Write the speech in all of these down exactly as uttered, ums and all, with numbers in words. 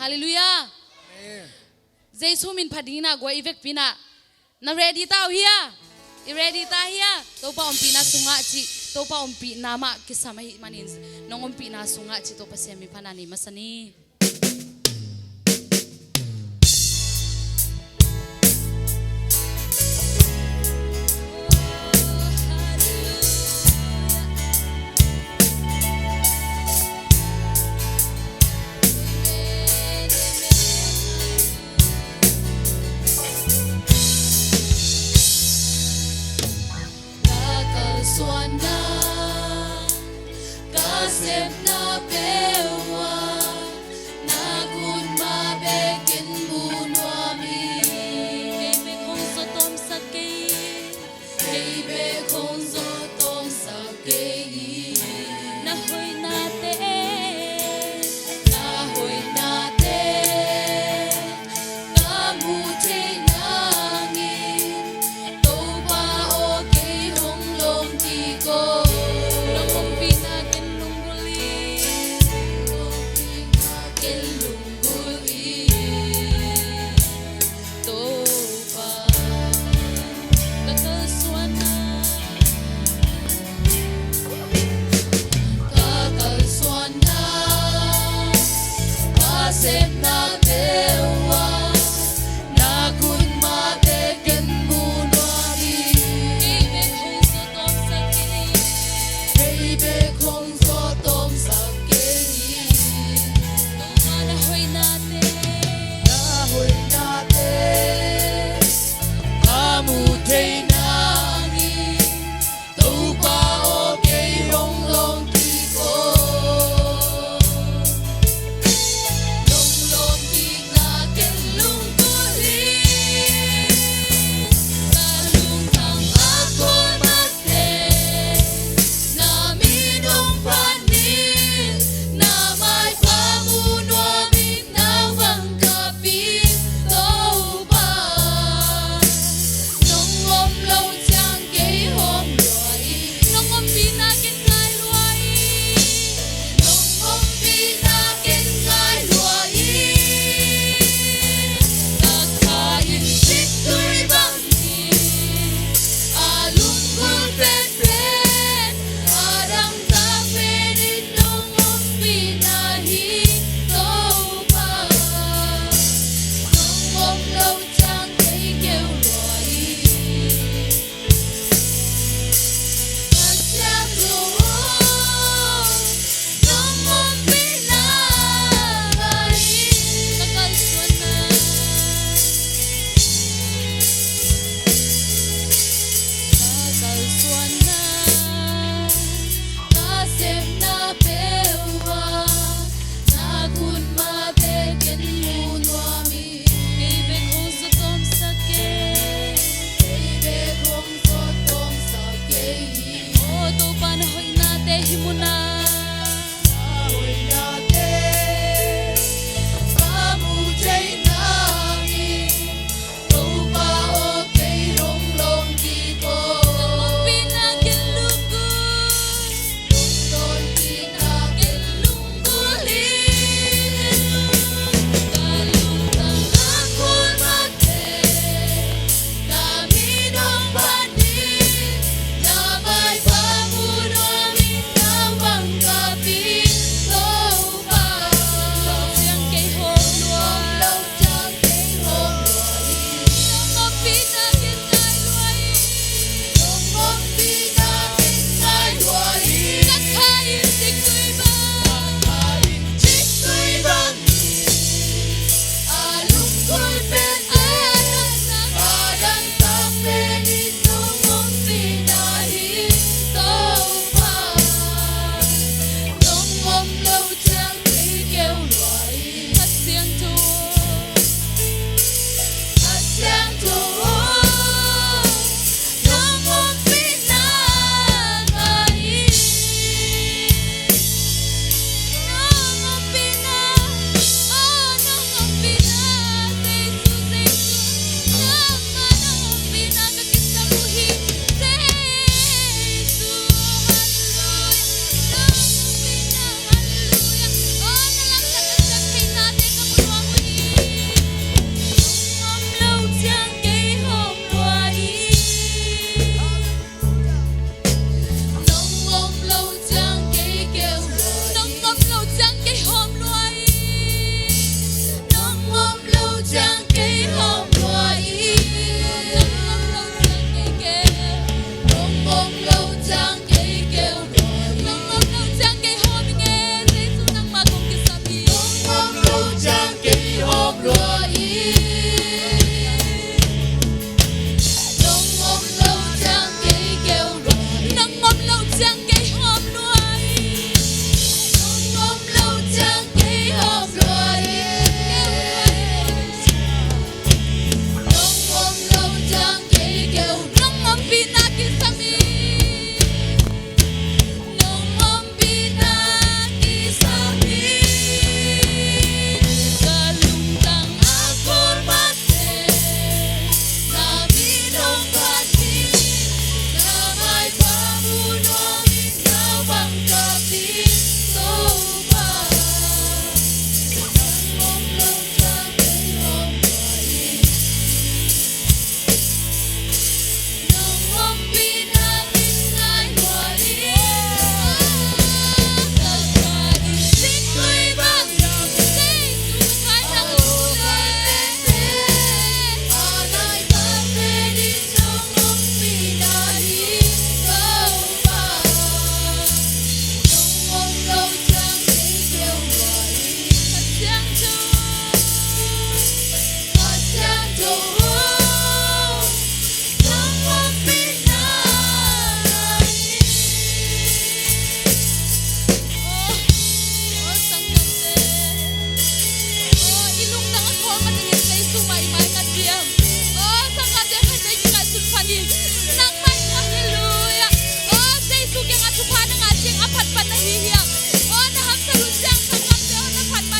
Halleluiah. Jesu min phat dingin ah guai i vekpi-in ah, na ready ta uh hia? I ready ta hia? Topa ompihna sungah cih, Topa ompihna mah kisam ahih manin, nong ompihna sungah cih Topa Pasian min phatna nei masa ni. Ka kalsuanna, ka sepna peuhah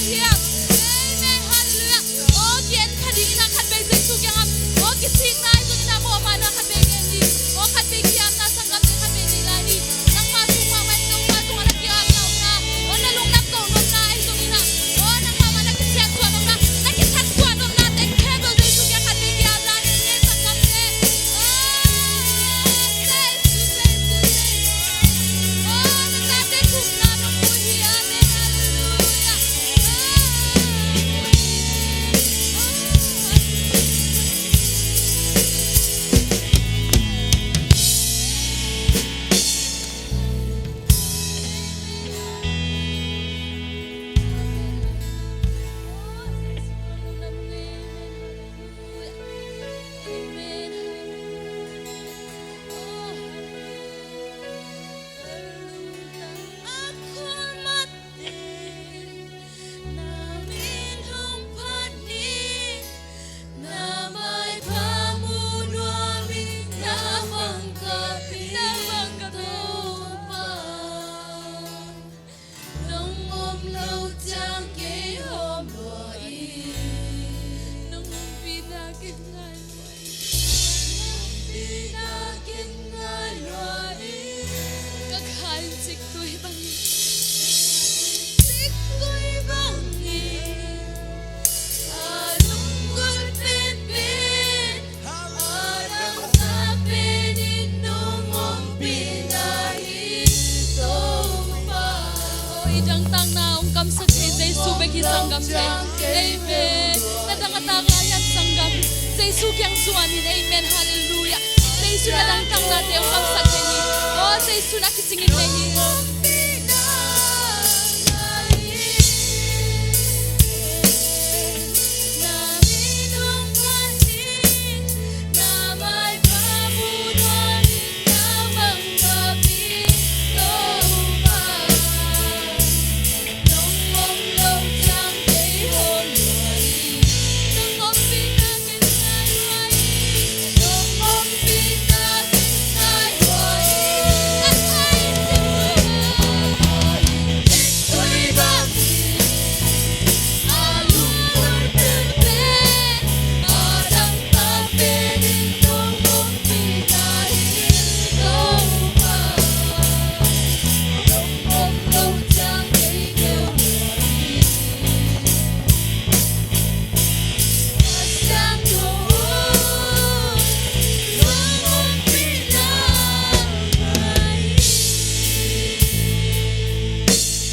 Amen. Halleluiah. Aw, ki-en kha ding in ah khat vei Jesu kiangah, aw, kisikna ahi zongin ah mawhmaina khat vei gen ding. Aw, khat vei ki-apna sanggamte khat vei nei lai ni. Nangma sung mah mah in Topa sungah na ki-apna omna, aw, na lungdam ko nopna ahi zongin ah, aw, nangma mah na kisiansuah nopna, na kisaksuah nopna teng khempeuh Jesu kiang khat vei ki-ap lai ni, sanggamte. Aw, Jesu, Jesu, Jesu. Aw, na tate kumna nong mu hi. Amen. Halleluiah. Na maipha mu nuam ing, na bang ka pia, na bang ka pia, Topa. Nong om lo ciang kei hawm lua ing. Nong ompihna ken ngai lua ing. Nong ompihna ken ngai lua ing. Ka kha in ciktui bangin, ciktui bangin, a lunggulh penpen, a dangtak penin nong ompihna hi, Topa. Aw, i dangtakna hong kamsak thei Jesu bek hi, sanggamte. Amen. Na dangtak lai-in sanggam, Jesu kiang zuan in. Amen. Halleluiah. Jesu na dangtaknate hong kamsak thei hi. Aw, Jesu na kicing in thei hi.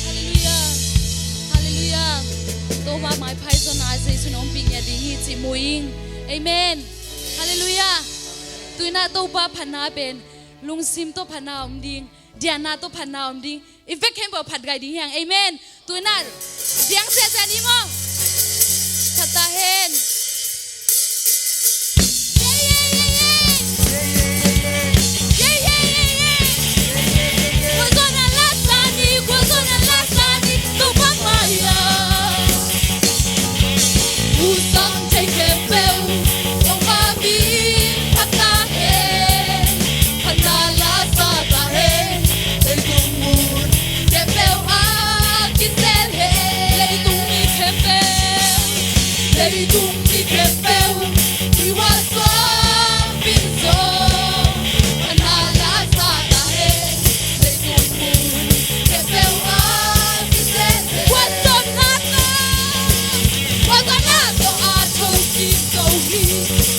Halleluiah. Halleluiah. Topa maipha i zonna Jesu in ompih ngiat ding hi cih mu ing. Amen. Halleluiah. Tu-in ah Topa phatna pen lungsim tawh phatna om ding, diahna tawh phatna om ding. I vek khempeuh phat gai ding hi hang. Amen. Tu-in ah diang ziahziah ni maw? Phat ta hen. Ye, ye, ye, ye. Ye, ye, ye, ye. Kua zaw na la sa ni, kua zaw na la sa ni, Topa mai-a. Usang thei khempeuh, Topa min phat ta hen. Phatna la sa ta hen. Leitung mun khempeuh a kisel hen. Leitung mi khempeuh, leitung mi khempeuh, i huat suak pin zong, phatna la sa ta hen. Leitung mun khempeuh a kisel hen. Huat suak na ta. Kua zaw na zaw a tho khin zo hi.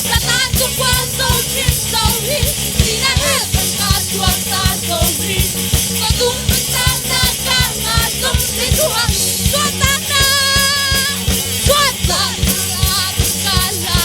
Satan zong kua zaw khin zo hi. Sihna hell pan ka suakta zo hi. Kua tung pan sangna ka ngah zong, leitung a suakta na, suakta na ka la.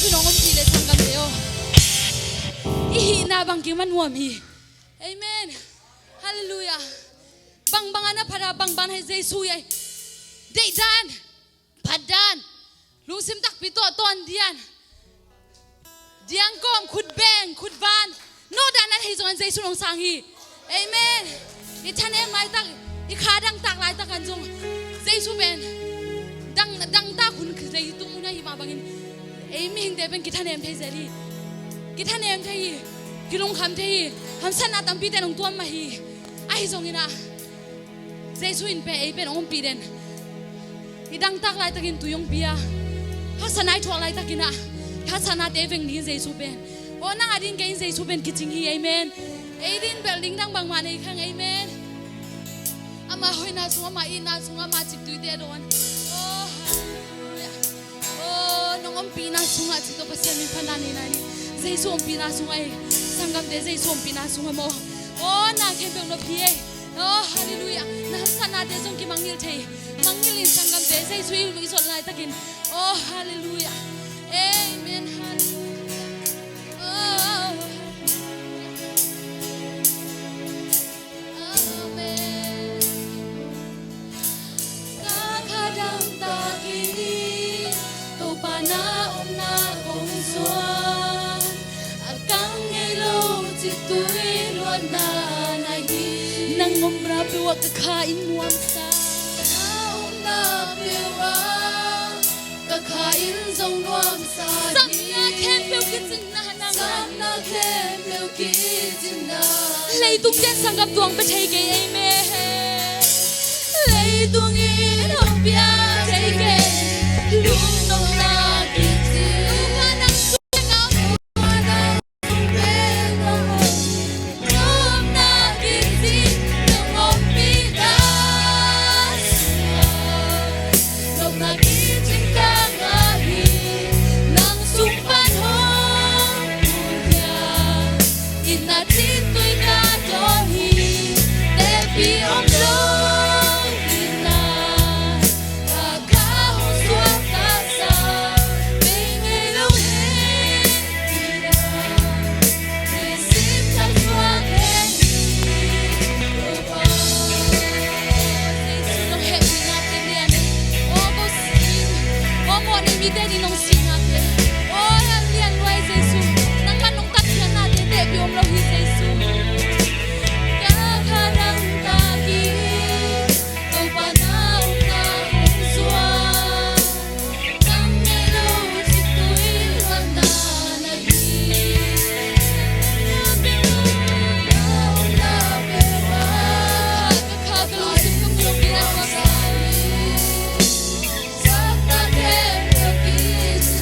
Nong ompih le sanggamte aw, i hihna bang kim a nuam hi. Amen. Halleluiah. Bangbang a na phat a, bangbang hi Jesu hi. Deih dan, phat dan, lungsim takpi tawh tawn dian, diang kawm, khut beng, khut van, nawh dan a hih zongin Jesu nong sang hi. Amen. I thanem laitak, i kha dangtak laitakin zong Jesu pen dang, dangtak hun leitung hun ahih mah bangin ei mihingte pen kithanem thei zel hi. Kithanem thei hi. Kilungkham thei hi. Hamsatna tampite nong tuam mah hi. Ahi zongin ah, Jesu in pen ei pen hong ompih den. I dangtak laitakin tui hong pia, haksatna i thuak laitakin ah, haksatnate veng ding Jesu pen. Aw, nang a ding kei in Jesu pen kicing hi. Amen. Ei din bel ding dang bangmah nei khang. Amen. Ama hoihna sung, ama itna sung, ama ciptuite dawn. Aw, halleluiah. Aw, nong ompihna sungah ci tawh Pasian min phatna nei lai ni. Jesu ompihna sungah hi. Sanggamte, Jesu ompihna sungah maw. Aw, na khempeuh nop hi ei. Aw, halleluiah. Na haksatnate zong kimangngilh thei. Mangngilh in sanggamte, Jesu i, i zot laitakin. Aw, halleluiah. Amen. Halleluiah. Aw, halleluiah. Amen. Ka kha dangtak in Topa na omna kong zuan. A kang ngei lo ciptui luatna na hi. Nang omna peuh ah ka kha in nuamsa. Na omna peuh ah ka kha in zong nuamsa hi. Sapna khempeuh kicinna nang. Sapna khempeuh kicinna. Leitung ten sanggam tuang pia thei kei. Amen. Leitung in hong pia thei kei. Lungnopna kicin. Topa nang sung pek a om. Nopna kicing nong ompih ka sungah. Nopna kicing ka ngah hi. Nang sung pan hong tung hiam. Itna ciptui ka dawn hi. Tepih om lo itna. Ka kha hong suaktasak, mei ngei lo hen, i dah, i sim thak suak hen, i Topa. Jesu nong hehpihna te lian, aw ko sin, aw mawhna mite ni nong sinna te, aw hel lian luai Jesu, nangmah nong tatkhiatna te tepih om lo hi Jesu. Ka kha dangtak in Topa na omna kong zuan. Nang ngei lo ciptui luatna na hi. Na omna peuh ah ka kha ka lungsim ka muak in a nuamsa hi. Sapna khempeuh kici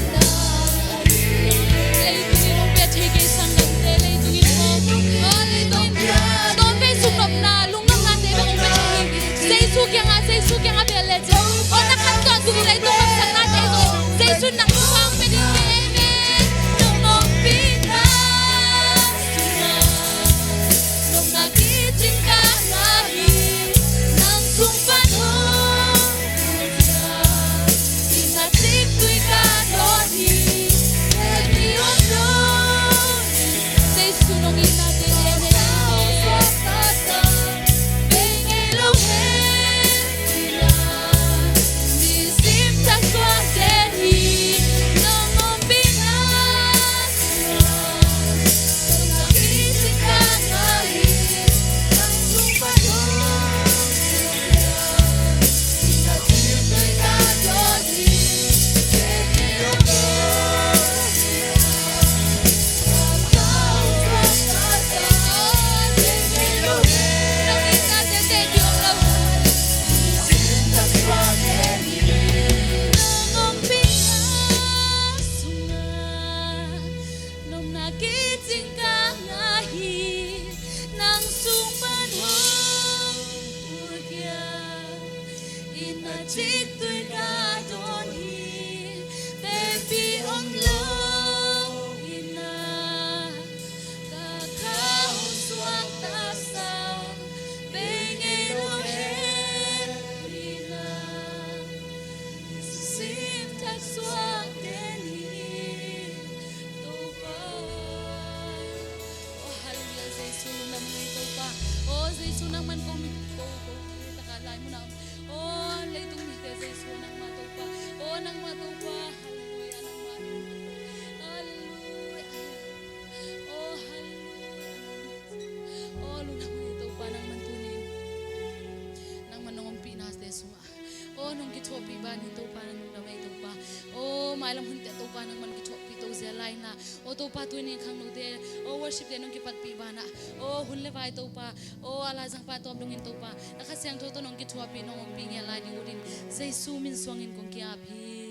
Nong kithuahpih banin Topa na lungdam ei Topa. Aw mailam hunte Topa nangman kithuahpih to zia laina. Aw Topa tuni khang note aw worship te nong kipatpih banah aw hun le vai Topa aw a laizangpa tawp dongin Topa na Kha Siangtho tawh nong kithuahpih nong ompih ngiat lai ding utin Jesu min suangin kong ki-ap hi.